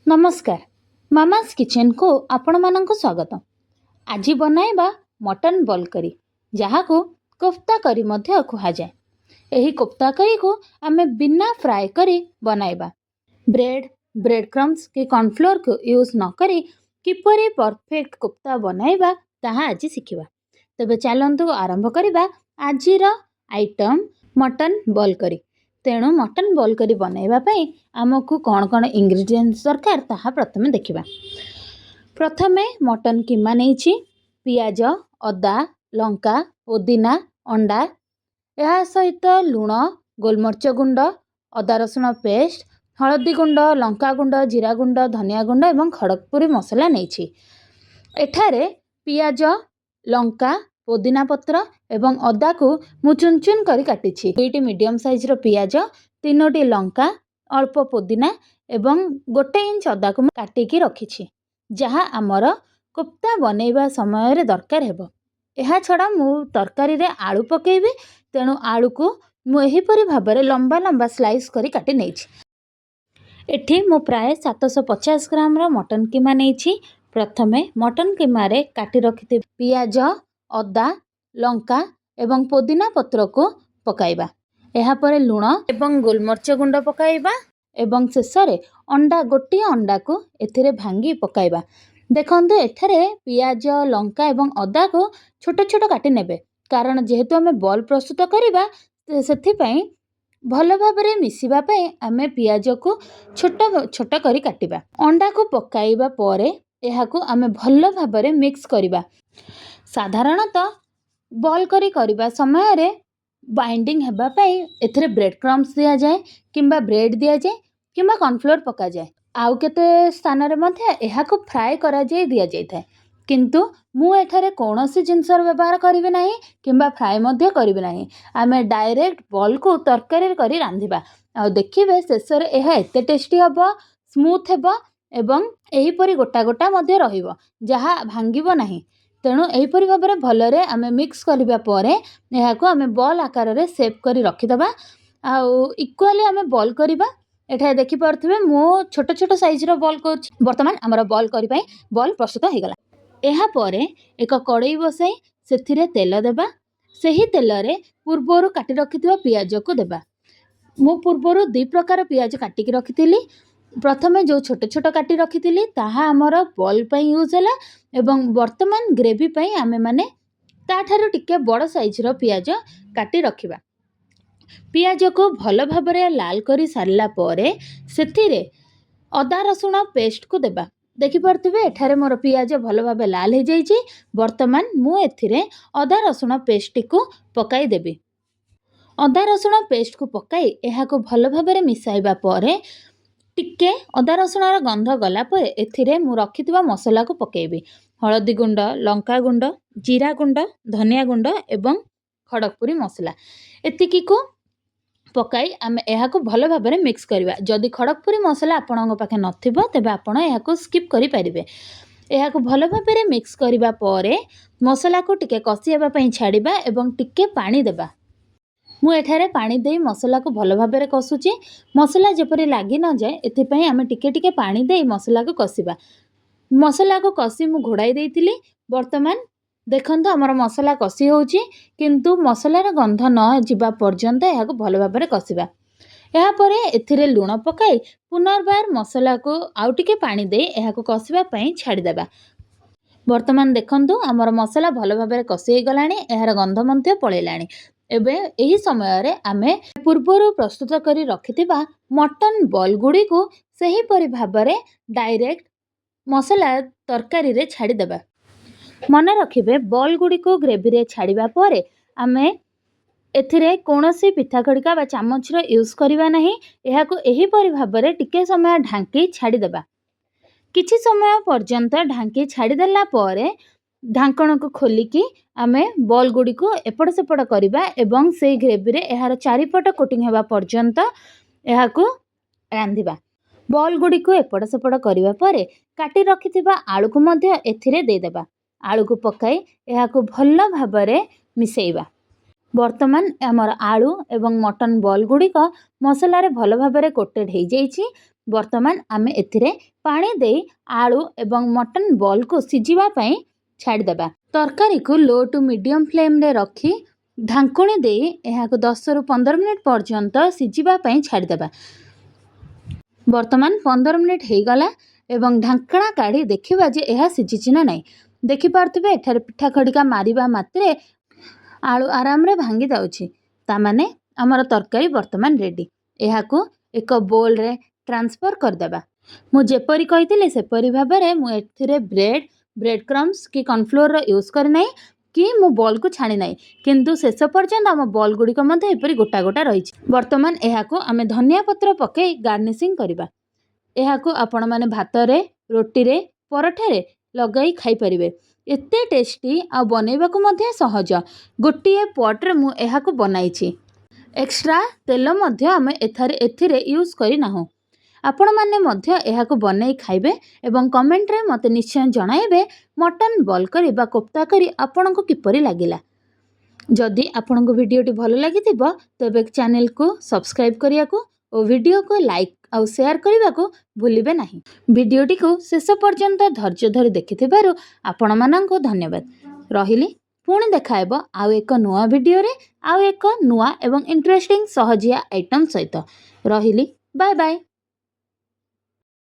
ନମସ୍କାର, ମାମାସ୍ କିଚେନକୁ ଆପଣମାନଙ୍କୁ ସ୍ୱାଗତ। ଆଜି ବନାଇବା ମଟନ୍ ବଲ୍ କରି, ଯାହାକୁ କୋଫ୍ତା କରି ମଧ୍ୟ କୁହାଯାଏ। ଏହି କୋଫ୍ତା କରିକୁ ଆମେ ବିନା ଫ୍ରାଏ କରି ବନାଇବା। ବ୍ରେଡ଼୍, ବ୍ରେଡ଼୍ କ୍ରମ୍ସ କି କର୍ଣ୍ଣଫ୍ଲୋରକୁ ୟୁଜ୍ ନ କରି କିପରି ପରଫେକ୍ଟ କୋଫ୍ତା ବନାଇବା, ତାହା ଆଜି ଶିଖିବା। ତେବେ ଚାଲନ୍ତୁ ଆରମ୍ଭ କରିବା ଆଜିର ଆଇଟମ୍ ମଟନ୍ ବଲ୍ କରି। ତେଣୁ ମଟନ୍ ବଲ୍ କରି ବନାଇବା ପାଇଁ ଆମକୁ କ'ଣ କ'ଣ ଇନଗ୍ରିଡ଼ିଏଣ୍ଟସ୍ ଦରକାର, ତାହା ପ୍ରଥମେ ଦେଖିବା। ପ୍ରଥମେ ମଟନ୍ କିମା ନେଇଛି, ପିଆଜ, ଅଦା, ଲଙ୍କା, ପୋଦିନା, ଅଣ୍ଡା, ଏହା ସହିତ ଲୁଣ, ଗୋଲମରିଚ ଗୁଣ୍ଡ, ଅଦା ରସୁଣ ପେଷ୍ଟ, ହଳଦୀ ଗୁଣ୍ଡ, ଲଙ୍କା ଗୁଣ୍ଡ, ଜିରା ଗୁଣ୍ଡ, ଧନିଆ ଗୁଣ୍ଡ ଏବଂ ଖଡ଼ଗପୁରୀ ମସଲା ନେଇଛି। ଏଠାରେ ପିଆଜ, ଲଙ୍କା, ପୋଦିନା ପତ୍ର ଏବଂ ଅଦାକୁ ମୁଁ ଚୁନ ଚୁନ କରି କାଟିଛି। 2ଟି ମିଡ଼ିୟମ୍ ସାଇଜ୍ର ପିଆଜ, ତିନୋଟି ଲଙ୍କା, ଅଳ୍ପ ପୋଦିନା ଏବଂ 1 ଇଞ୍ଚ ଅଦାକୁ ମୁଁ କାଟିକି ରଖିଛି, ଯାହା ଆମର କୋଫ୍ତା ବନେଇବା ସମୟରେ ଦରକାର ହେବ। ଏହା ଛଡ଼ା ମୁଁ ତରକାରୀରେ ଆଳୁ ପକାଇବି, ତେଣୁ ଆଳୁକୁ ମୁଁ ଏହିପରି ଭାବରେ ଲମ୍ବା ଲମ୍ବା ସ୍ଲାଇସ୍ କରି କାଟି ନେଇଛି। ଏଠି ମୁଁ ପ୍ରାୟ 750 ଗ୍ରାମର ମଟନ୍ କିମା ନେଇଛି। ପ୍ରଥମେ ମଟନ୍ କିମାରେ କାଟି ରଖିଥିବା ପିଆଜ, ଅଦା, ଲଙ୍କା ଏବଂ ପୋଦିନା ପତ୍ରକୁ ପକାଇବା। ଏହାପରେ ଲୁଣ ଏବଂ ଗୋଲମରିଚ ଗୁଣ୍ଡ ପକାଇବା ଏବଂ ଶେଷରେ ଅଣ୍ଡା, ଗୋଟିଏ ଅଣ୍ଡାକୁ ଏଥିରେ ଭାଙ୍ଗି ପକାଇବା। ଦେଖନ୍ତୁ, ଏଠାରେ ପିଆଜ, ଲଙ୍କା ଏବଂ ଅଦାକୁ ଛୋଟ ଛୋଟ କାଟି ନେବେ, କାରଣ ଯେହେତୁ ଆମେ ବଲ୍ ପ୍ରସ୍ତୁତ କରିବା, ସେଥିପାଇଁ ଭଲ ଭାବରେ ମିଶିବା ପାଇଁ ଆମେ ପିଆଜକୁ ଛୋଟ ଛୋଟ କରି କାଟିବା। ଅଣ୍ଡାକୁ ପକାଇବା ପରେ ଏହାକୁ ଆମେ ଭଲ ଭାବରେ ମିକ୍ସ କରିବା। ସାଧାରଣତଃ ବଲ୍ କରି କରିବା ସମୟରେ ବାଇଣ୍ଡିଂ ହେବା ପାଇଁ ଏଥିରେ ବ୍ରେଡ଼୍ କ୍ରମ୍ସ ଦିଆଯାଏ କିମ୍ବା ବ୍ରେଡ଼୍ ଦିଆଯାଏ କିମ୍ବା କର୍ଣ୍ଣଫ୍ଲୋର୍ ପକାଯାଏ। ଆଉ କେତେ ସ୍ଥାନରେ ମଧ୍ୟ ଏହାକୁ ଫ୍ରାଏ କରାଯାଇ ଦିଆଯାଇଥାଏ। କିନ୍ତୁ ମୁଁ ଏଠାରେ କୌଣସି ଜିନିଷର ବ୍ୟବହାର କରିବି ନାହିଁ କିମ୍ବା ଫ୍ରାଏ ମଧ୍ୟ କରିବି ନାହିଁ। ଆମେ ଡାଇରେକ୍ଟ ବଲ୍କୁ ତରକାରୀରେ କରି ରାନ୍ଧିବା ଆଉ ଦେଖିବେ, ଶେଷରେ ଏହା ଏତେ ଟେଷ୍ଟି ହେବ, ସ୍ମୁଥ୍ ହେବ ଏବଂ ଏହିପରି ଗୋଟା ଗୋଟା ମଧ୍ୟ ରହିବ, ଯାହା ଭାଙ୍ଗିବ ନାହିଁ। ତେଣୁ ଏହିପରି ଭାବରେ ଭଲରେ ଆମେ ମିକ୍ସ କରିବା ପରେ ଏହାକୁ ଆମେ ବଲ୍ ଆକାରରେ ସେପ୍ କରି ରଖିଦେବା ଆଉ ଇକ୍ୱାଲି ଆମେ ବଲ୍ କରିବା। ଏଠାରେ ଦେଖିପାରୁଥିବେ, ମୁଁ ଛୋଟ ଛୋଟ ସାଇଜ୍ର ବଲ୍ କରୁଛି। ବର୍ତ୍ତମାନ ଆମର ବଲ୍ କରି ପାଇଁ ବଲ୍ ପ୍ରସ୍ତୁତ ହୋଇଗଲା। ଏହାପରେ ଏକ କଡ଼େଇ ବସାଇ ସେଥିରେ ତେଲ ଦେବା। ସେହି ତେଲରେ ପୂର୍ବରୁ କାଟି ରଖିଥିବା ପିଆଜକୁ ଦେବା। ମୁଁ ପୂର୍ବରୁ ଦୁଇ ପ୍ରକାର ପିଆଜ କାଟିକି ରଖିଥିଲି। ପ୍ରଥମେ ଯେଉଁ ଛୋଟ ଛୋଟ କାଟି ରଖିଥିଲି, ତାହା ଆମର ବଲ୍ ପାଇଁ ୟୁଜ୍ ହେଲା ଏବଂ ବର୍ତ୍ତମାନ ଗ୍ରେଭି ପାଇଁ ଆମେମାନେ ତା'ଠାରୁ ଟିକେ ବଡ଼ ସାଇଜ୍ର ପିଆଜ କାଟି ରଖିବା। ପିଆଜକୁ ଭଲ ଭାବରେ ଲାଲ କରି ସାରିଲା ପରେ ସେଥିରେ ଅଦା ରସୁଣ ପେଷ୍ଟକୁ ଦେବା। ଦେଖିପାରୁଥିବେ, ଏଠାରେ ମୋର ପିଆଜ ଭଲ ଭାବେ ଲାଲ ହେଇଯାଇଛି। ବର୍ତ୍ତମାନ ମୁଁ ଏଥିରେ ଅଦା ରସୁଣ ପେଷ୍ଟଟିକୁ ପକାଇଦେବି। ଅଦା ରସୁଣ ପେଷ୍ଟକୁ ପକାଇ ଏହାକୁ ଭଲ ଭାବରେ ମିଶାଇବା ପରେ, ଟିକେ ଅଦା ରସୁଣର ଗନ୍ଧ ଗଲା ପରେ ଏଥିରେ ମୁଁ ରଖିଥିବା ମସଲାକୁ ପକାଇବି। ହଳଦୀ ଗୁଣ୍ଡ, ଲଙ୍କା ଗୁଣ୍ଡ, ଜିରା ଗୁଣ୍ଡ, ଧନିଆ ଗୁଣ୍ଡ ଏବଂ ଖଡ଼ଗପୁରୀ ମସଲା, ଏତିକିକୁ ପକାଇ ଆମେ ଏହାକୁ ଭଲ ଭାବରେ ମିକ୍ସ କରିବା। ଯଦି ଖଡ଼ଗପୁରୀ ମସଲା ଆପଣଙ୍କ ପାଖେ ନଥିବ, ତେବେ ଆପଣ ଏହାକୁ ସ୍କିପ୍ କରିପାରିବେ। ଏହାକୁ ଭଲ ଭାବରେ ମିକ୍ସ କରିବା ପରେ ମସଲାକୁ ଟିକେ କଷି ହେବା ପାଇଁ ଛାଡ଼ିବା ଏବଂ ଟିକେ ପାଣି ଦେବା। ମୁଁ ଏଠାରେ ପାଣି ଦେଇ ମସଲାକୁ ଭଲ ଭାବରେ କଷୁଛି। ମସଲା ଯେପରି ଲାଗି ନଯାଏ, ଏଥିପାଇଁ ଆମେ ଟିକେ ଟିକେ ପାଣି ଦେଇ ମସଲାକୁ କଷିବା। ମସଲାକୁ କଷି ମୁଁ ଘୋଡ଼ାଇ ଦେଇଥିଲି। ବର୍ତ୍ତମାନ ଦେଖନ୍ତୁ, ଆମର ମସଲା କଷି ହେଉଛି, କିନ୍ତୁ ମସଲାର ଗନ୍ଧ ନ ଯିବା ପର୍ଯ୍ୟନ୍ତ ଏହାକୁ ଭଲ ଭାବରେ କଷିବା। ଏହାପରେ ଏଥିରେ ଲୁଣ ପକାଇ ପୁନର୍ବାର ମସଲାକୁ ଆଉ ଟିକେ ପାଣି ଦେଇ ଏହାକୁ କଷିବା ପାଇଁ ଛାଡ଼ିଦେବା। ବର୍ତ୍ତମାନ ଦେଖନ୍ତୁ, ଆମର ମସଲା ଭଲ ଭାବରେ କଷି ହେଇଗଲାଣି, ଏହାର ଗନ୍ଧ ମଧ୍ୟ ପଳେଇଲାଣି। ଏବେ ଏହି ସମୟରେ ଆମେ ପୂର୍ବରୁ ପ୍ରସ୍ତୁତ କରି ରଖିଥିବା ମଟନ୍ ବଲ୍ ଗୁଡ଼ିକୁ ସେହିପରି ଭାବରେ ଡାଇରେକ୍ଟ ମସଲା ତରକାରୀରେ ଛାଡ଼ିଦେବା। ମନେ ରଖିବେ, ବଲ୍ ଗୁଡ଼ିକୁ ଗ୍ରେଭିରେ ଛାଡ଼ିବା ପରେ ଆମେ ଏଥିରେ କୌଣସି ପିଠା ଖଡ଼ିକା ବା ଚାମଚର ୟୁଜ୍ କରିବା ନାହିଁ। ଏହାକୁ ଏହିପରି ଭାବରେ ଟିକେ ସମୟ ଢାଙ୍କି ଛାଡ଼ିଦେବା। କିଛି ସମୟ ପର୍ଯ୍ୟନ୍ତ ଢାଙ୍କି ଛାଡ଼ିଦେଲା ପରେ ଢାଙ୍କଣକୁ ଖୋଲିକି ଆମେ ବଲ୍ ଗୁଡ଼ିକୁ ଏପଟ ସେପଟ କରିବା ଏବଂ ସେଇ ଗ୍ରେଭିରେ ଏହାର ଚାରିପଟ କୋଟିଂ ହେବା ପର୍ଯ୍ୟନ୍ତ ଏହାକୁ ରାନ୍ଧିବା। ବଲ୍ ଗୁଡ଼ିକୁ ଏପଟ ସେପଟ କରିବା ପରେ କାଟି ରଖିଥିବା ଆଳୁକୁ ମଧ୍ୟ ଏଥିରେ ଦେଇଦେବା। ଆଳୁକୁ ପକାଇ ଏହାକୁ ଭଲ ଭାବରେ ମିଶାଇବା। ବର୍ତ୍ତମାନ ଆମର ଆଳୁ ଏବଂ ମଟନ୍ ବଲ୍ ଗୁଡ଼ିକ ମସଲାରେ ଭଲ ଭାବରେ କୋଟେଡ଼୍ ହେଇଯାଇଛି। ବର୍ତ୍ତମାନ ଆମେ ଏଥିରେ ପାଣି ଦେଇ ଆଳୁ ଏବଂ ମଟନ୍ ବଲ୍କୁ ସିଝିବା ପାଇଁ ଛାଡ଼ିଦେବା। ତରକାରୀକୁ ଲୋ ଟୁ ମିଡ଼ିୟମ୍ ଫ୍ଲେମ୍ରେ ରଖି ଢାଙ୍କୁଣୀ ଦେଇ ଏହାକୁ 10ରୁ 15 ମିନିଟ୍ ପର୍ଯ୍ୟନ୍ତ ସିଝିବା ପାଇଁ ଛାଡ଼ିଦେବା। ବର୍ତ୍ତମାନ 15 ମିନିଟ୍ ହେଇଗଲା ଏବଂ ଢାଙ୍କଣା କାଢ଼ି ଦେଖିବା ଯେ ଏହା ସିଝିଛି ନା ନାହିଁ। ଦେଖିପାରୁଥିବେ, ଏଠାରେ ପିଠା ଖଡ଼ିକା ମାରିବା ମାତ୍ରେ ଆଳୁ ଆରାମରେ ଭାଙ୍ଗି ଯାଉଛି। ତାମାନେ ଆମର ତରକାରୀ ବର୍ତ୍ତମାନ ରେଡ଼ି। ଏହାକୁ ଏକ ବୋଲ୍ରେ ଟ୍ରାନ୍ସଫର୍ କରିଦେବା। ମୁଁ ଯେପରି କହିଥିଲି, ସେପରି ଭାବରେ ମୁଁ ଏଥିରେ ବ୍ରେଡ଼୍ କ୍ରମ୍ସ କି କର୍ଣ୍ଣଫ୍ଲୋର୍ର ୟୁଜ୍ କରିନାହିଁ କି ମୁଁ ବଲ୍କୁ ଛାଣି ନାହିଁ। କିନ୍ତୁ ଶେଷ ପର୍ଯ୍ୟନ୍ତ ଆମ ବଲ୍ ଗୁଡ଼ିକ ମଧ୍ୟ ଏପରି ଗୋଟା ଗୋଟା ରହିଛି। ବର୍ତ୍ତମାନ ଏହାକୁ ଆମେ ଧନିଆ ପତ୍ର ପକାଇ ଗାର୍ନିସିଂ କରିବା। ଏହାକୁ ଆପଣମାନେ ଭାତରେ, ରୁଟିରେ, ପରଠାରେ ଲଗାଇ ଖାଇପାରିବେ। ଏତେ ଟେଷ୍ଟି ଆଉ ବନେଇବାକୁ ମଧ୍ୟ ସହଜ। ଗୋଟିଏ ପଟ୍ରେ ମୁଁ ଏହାକୁ ବନାଇଛି। ଏକ୍ସଟ୍ରା ତେଲ ମଧ୍ୟ ଆମେ ଏଥିରେ ୟୁଜ୍ କରିନାହୁଁ। ଆପଣମାନେ ମଧ୍ୟ ଏହାକୁ ବନେଇ ଖାଇବେ ଏବଂ କମେଣ୍ଟରେ ମୋତେ ନିଶ୍ଚୟ ଜଣାଇବେ, ମଟନ୍ ବଲ୍ କରି ବା କୋଫ୍ତା କରି ଆପଣଙ୍କୁ କିପରି ଲାଗିଲା। ଯଦି ଆପଣଙ୍କୁ ଭିଡ଼ିଓଟି ଭଲ ଲାଗିଥିବ, ତେବେ ଚ୍ୟାନେଲକୁ ସବସ୍କ୍ରାଇବ୍ କରିବାକୁ ଓ ଭିଡ଼ିଓକୁ ଲାଇକ୍ ଆଉ ସେୟାର କରିବାକୁ ଭୁଲିବେ ନାହିଁ। ଭିଡ଼ିଓଟିକୁ ଶେଷ ପର୍ଯ୍ୟନ୍ତ ଧୈର୍ଯ୍ୟ ଧରି ଦେଖିଥିବାରୁ ଆପଣମାନଙ୍କୁ ଧନ୍ୟବାଦ। ରହିଲି, ପୁଣି ଦେଖାହେବ ଆଉ ଏକ ନୂଆ ଭିଡ଼ିଓରେ, ଆଉ ଏକ ନୂଆ ଏବଂ ଇଣ୍ଟରେଷ୍ଟିଂ ସହଜିଆ ଆଇଟମ୍ ସହିତ। ରହିଲି, ବାଏ ବାଏ।